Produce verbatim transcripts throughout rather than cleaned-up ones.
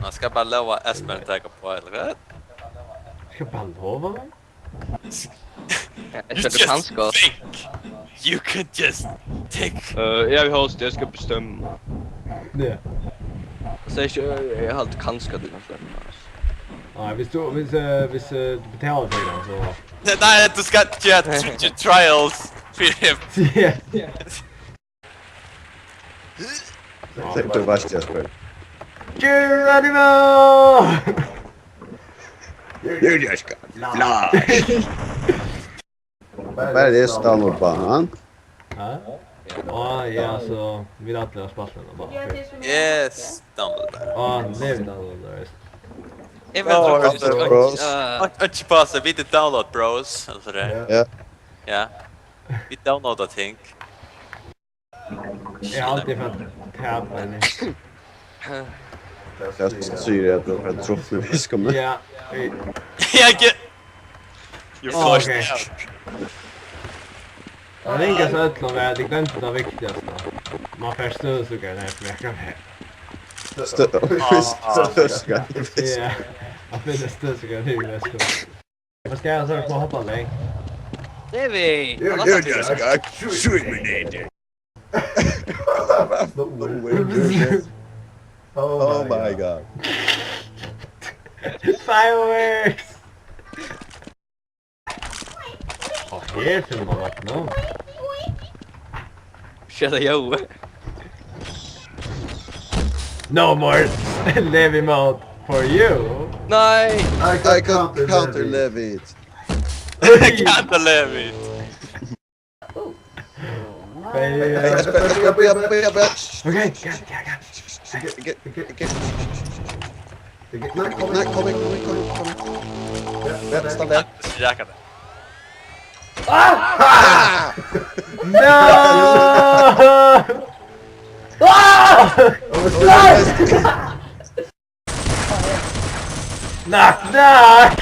Man skal bara lova Espen at taka upp, ella hvat? Skal bara lova hann? Eg spurdi kanska. Think. You can just take. Eh, eg havi host, eg skal bestemma. Ja. So eg, eg haldi kanska, tú kanst bestemma, altso. Nei, hvis du, hvis, eh, hvis, eh, du betaler for det, så... Nei, nei, du skal gjøre tri-, trials. Ja. Thank you, Jesper. Geronimo! You're just gone. Nice. Bara er download bara, ha? Ha? Á, ja, so vit allir hava spælt hana bara, ok. Yes, download bara. Á, tað er download bara, veist. Eg vil... Download, bros. Ikki passa, vit er download, bros. Altso, tað. Ja. Ja. Vit downloada ting. Eg havi altíð fingið tað bara, nei. Tað sigur eg, at tú fert at trufla meg, sko, men... Ja, eg... Ja, ge-, you... Á, flushed, ok. Out. Tað ringasta av øllum er, at eg gloymdi tað viktigasta. Man fær støvsugara, nei, sum eg kann vera. Stø-, á, á, støvsugara. Ja, man finnur støvsugara, tað er, sko. Hvat skal eg so, smá hoppa lengst? David! You, you just got shreminated. That's the way to do this. Oh my God. Fireworks! Á, her finnur man vatn nú. Skjóta Jói. No more Levi mode for you. Nei! I got counter Levi. Counter Levi. Hey, hey, hey, hey, hey, hey. Okay, okay, okay, okay. Get, get, get, get. Not coming, coming, coming, coming, coming. Yeah, yeah, stand there. Rakade. Ah! No! Ah! Knock, knock!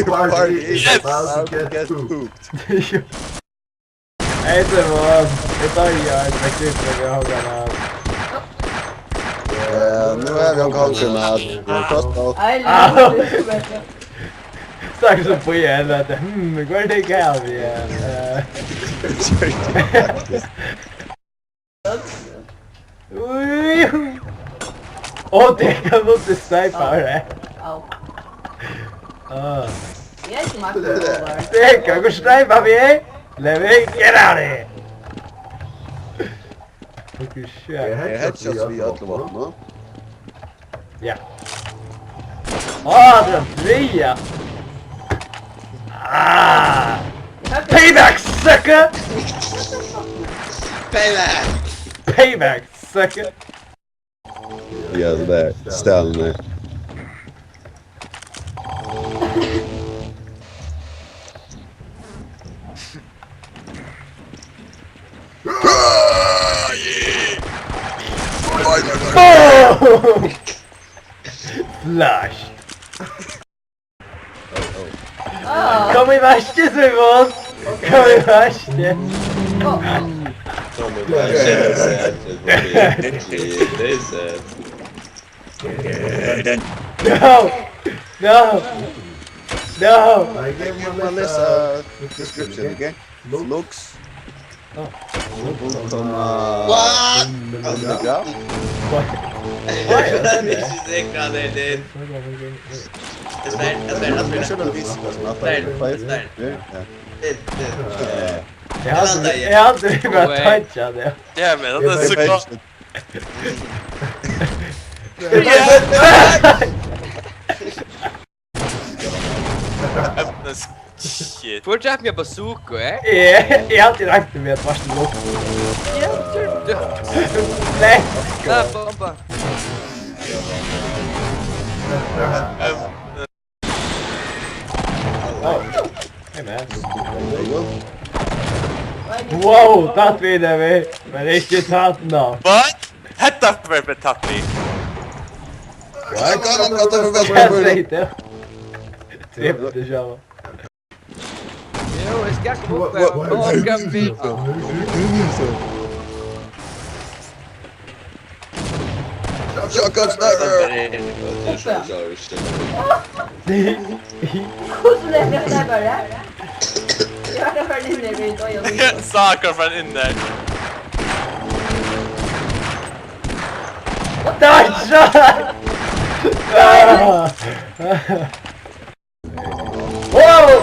Party is about to get pooped. Hey, Simon. It's all yours. Like this, like, oh, God. Ja, nú er vit á konkurrens. Vit kosta upp. Stakkars, so bíðar eg enn at, hmm, hvar er tað galt, ja? Eh. Ui. Ó, tað kann lukta sniper her. Au. Ah. Eg eri ikki makkur. Tað kann, hvør sniper við? Let me get out of here. Okay, shit. Eg headshot við øllum vápnum. Ja. Á, tað er fría. Ah! Payback, sucker! Payback! Payback, sucker! Ja, det der. Stjerne. Flash. Kom í vaskið, Simon! Kom í vaskið! Kom í vaskið, Simon! No! No! No! I gave you a list, uh, description, okay? Looks. Oh. What? Underground? What? What? This is it, brother, dude. It's bad, it's bad, it's bad. It's bad, it's bad. Yeah, yeah. It, it, yeah. Eg haldi, eg haldi, vit bara toucha tað. Ja, men tað er so gott. Shit. Tú hevur givið mær bazooka, eh? Eg, eg haldi, eg rekni við, at vart nokk. Ja, tú, tú. Nei. Nei, bomba. Hey, man. Wow, tatt við tað, men ikki tatt nú. What? Hetta var for tatt við. What? Hvat segði tú? Tripti sjálv. Jú, eg skal koma upp her. What, what, what? Á, hvat vil tú? Shotgun sniper! Hvussu er tað sniper? Eg var bara inn í døgum. Sá hvar fann inn har. What the fuck? Wow!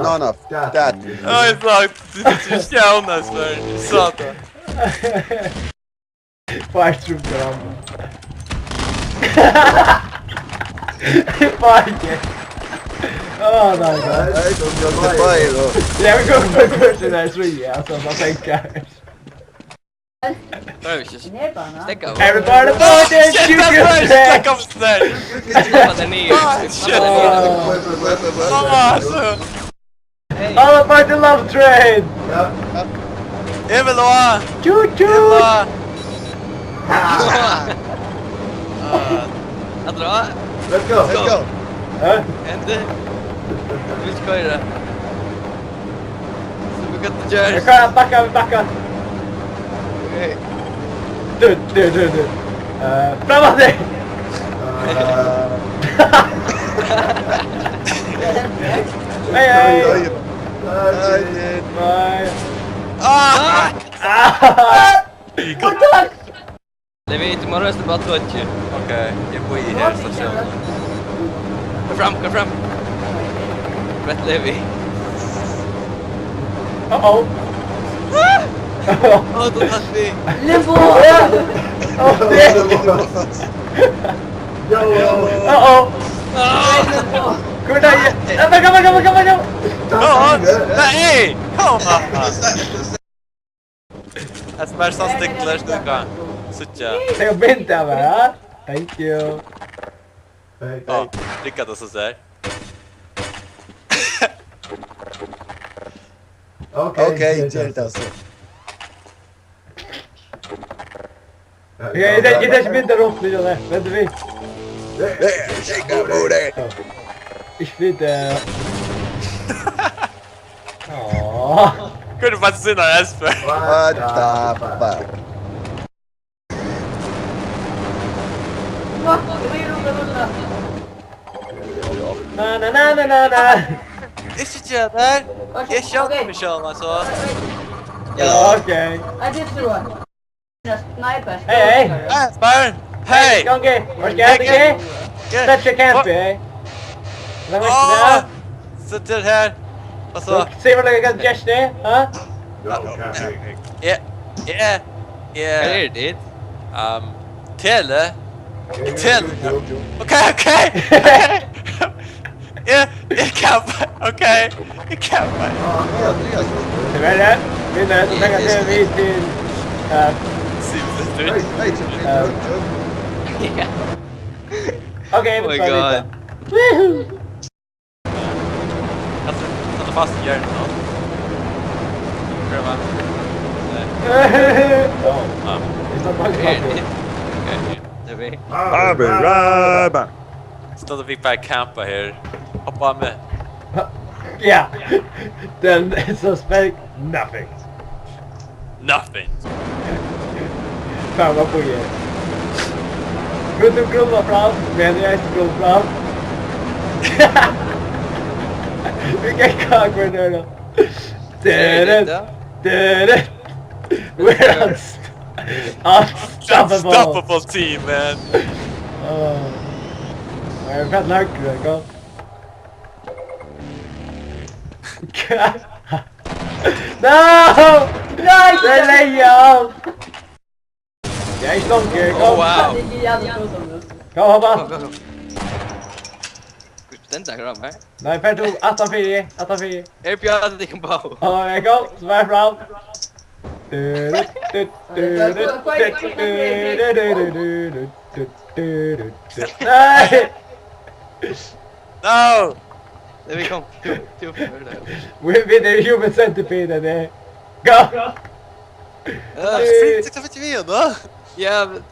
None of that. Oj, fuck. Du, du, du stjånar, sir. Satan. Fire trooper, han. Fuck it. Oh, no, no. Hey, don't go to fire, though. Yeah, we go for the person that's really, yeah, so I think, guys. Tað er ikki. Stekka. Everybody, oh, shit, that's right. Stekka. Stekka. Ah, shit. Ah, so. All about the love train. Eg vil ha. Choo choo. Eg vil ha. Ah. Let's go. Let's go. Hæ? Endi. Vit koyra. So vit gott at gera. Eg koyri, bakka, bakka. Okay. Du, du, du, du. Eh, fram at deg! Eh. Hey, hey. Hey, hey. Bye. Ah! Ah! What the fuck? Levi, tú má roysta bara tveyogtjúgu. Ok, eg bíði her, stasjón. Kom fram, kom fram. Brett Levi. Uh-oh. Ah! Ó, tú datt við. Limbo! Uh-oh. Ah! Hvør er det? Vent, vent, vent, vent, vent. Ó, nei, kom á. Eg skal bara stå stilla, skal tú hva? Síggja. Tað er mynd av meg, ja? Thank you. Hey, á, hey. Rigga tað so sær. Ok, ok, ger tað so. Eg, eg, eg, eg, eg myndi rundt við tað. Vent við. Hey, shake that booty. Ikki við, eh. Åh. Kunnu faktiskt sinna Espen. What the fuck? Na, na, na, na, na, na. Ikki gera tað har. Eg skjóti meg sjálv, altso. Ja, ok. I did through it. Sniper. Hey, hey. Hey, Espen. Hey. Gangi. Hvat skal eg gjera? Sett deg camp, hey. Lat meg spela. Sett deg her. Og so. Tú sær hvat eg kann gjørt, ha? Ja, ja. Hvat er tað? Um, tele. Tele. Ok, ok. Eg, eg campi, ok. Eg campi. Tað var tað. Vit eru so takka til við til, eh, eh, ok, oh my god. Woohoo! Hetta, hetta er fast í hjarnanum. Prøva. Nei. Ó. Ah. Tað er bara, ok. Tað er bara. Standa vit bara campa her. Hoppa á meg. Ja. Den suspect nothing. Nothing. Fan, hvat bor jeg? Vil du grulle fram? Men jeg ikke grulle fram. Vi kan ikke ha akkurat det da. Det er det. Det er det. We're unst-, unstoppable. Unstoppable team, man. Åh. Jeg er fett langt, det er godt. No! Nei, tað er leiðin av! Jeg er ikke langt, Erik. Oh, wow. Kom, hoppa. Kom, kom, kom. Skal vi standa her oppe her? Nei, fer tú, aftan fyri, aftan fyri. Er Bjarni, kom på. Åh, jeg kom, så er jeg fram. Nei! No! Nei, vit kom. Tú, tú, tú. Vit, vit eru human centipede, det. Go! Ja. Fint, det tar vi til vi, da. Ja, men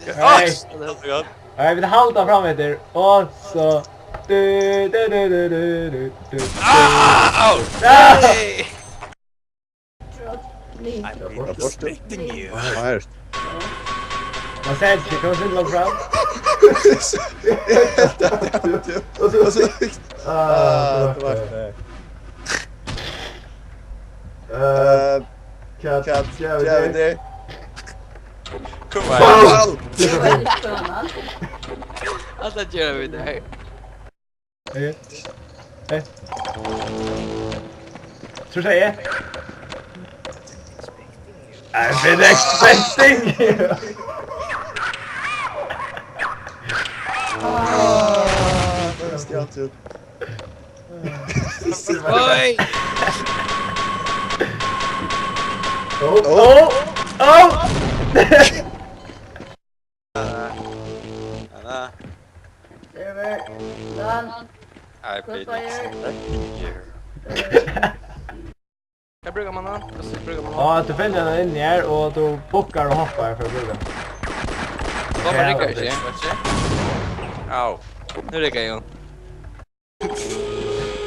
Hey. Oj, det var gott. Hey, vit halda fram eftir, og so. Du, du, du. Ah! Au! Ah! Hey! I'm really expecting you. Hva er det? Hva sier du? Hva sier du? Og så, ah, det var det. Eh, Kat, Kat, Kat, Kat, Kat. Kom her. Hva gjør vi det her? Hey. Hey. So segi eg. I've been expecting you. Ah, det er stjålet. Oi! Oh, oh, oh! Anna. Server. Done. I've been Crossfire. Expecting you. Hva bruker man da? Hva bruker man da? Ja, du finner den inni her, og du bukker og hopper for å bruke den. Hva var det ikke? Au. Nå rykker jeg igjen.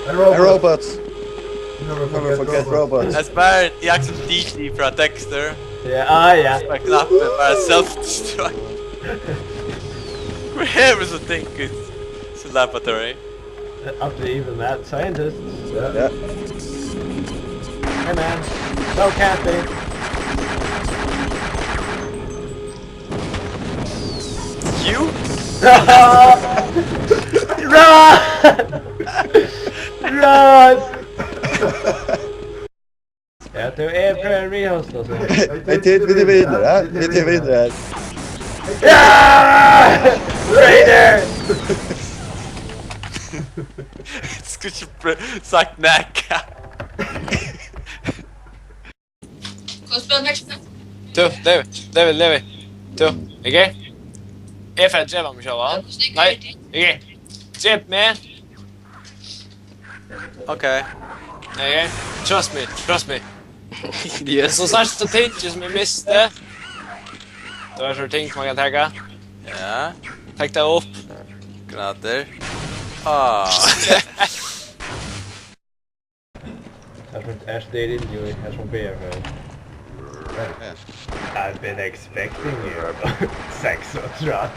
En robot. Robots. Never Never forget robot. Robots. Jeg spør, de er ikke som D J fra Dexter. Ja, ah, ja. Bare knappen, bare self-destruct. Hvor er det så tenkt ut? Så laboratory. Up to even that scientist. Ja. Hey man, no capping. You? Run! Run! Ja, du er på en rehost, altså. Hey, tid, vi er videre, ja? Vi er videre. Ja! Raider! Skulle ikke prø- sagt nekka. Hva spiller next time? Du, Levi, Levi, Levi. Du, ikke? Jeg får drepe meg selv, va? Nei, ikke. Drep meg. Ok. Ikke? Trust me, trust me. Yes. Så snart så ting som jeg miste. Det var så ting man kan tenke. Ja, Tenk deg opp. grader. Ah. Her som er det inni, her som ber for. I've been expecting you. Seks og tredve.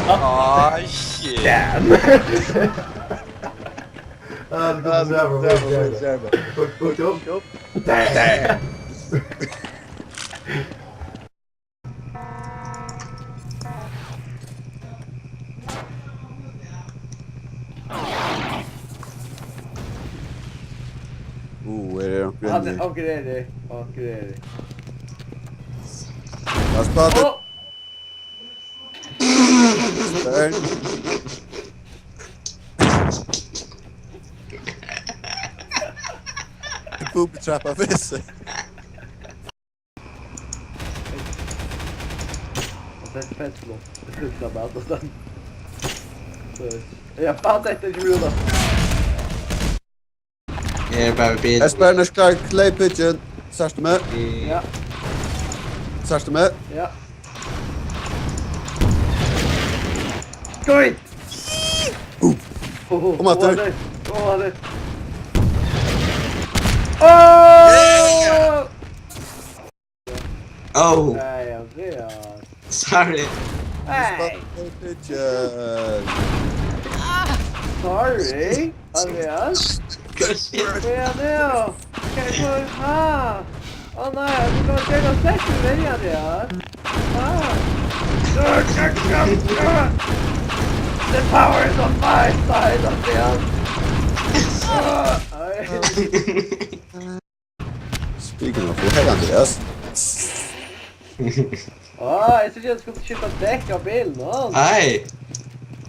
Ah, shit. Ah, det kommer så jævla bra. Fuck, fuck, fuck. Uh, er det noen Ja, det grunn? akkurat det. Akkurat det. Lad os bare det. Åh! Større. Booby trapper visse. Og så er det fett nå. Det slutter med at det står. Så, ja, faen, dette er ikke mulig, da. Jeg er bare bil. Espen, jeg skal clay pigeon. Sørste med. Ja. Sørste med. Ja. Skøyt! Åh, Kom etter. Åh, det. Åh! Oh, Nei, ja, det er... sorry. Hei! Clay pigeon. Sorry, Andreas. Good shit. Hva er det, da? Hva er det, ha? Å nei, du kan ikke ha slett med det, Andreas. Ah. The power is on my side, Andreas. Ah, nei. Speaking of, hvor er Andreas? Ah, jeg synes jeg skulle skifte dekk av bilen, altså. Hei.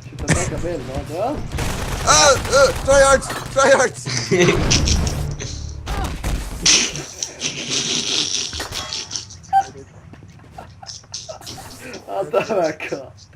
Skifte dekk av bilen, altså. Ah, uh, tryhards! Tryhards! Ja, det var godt.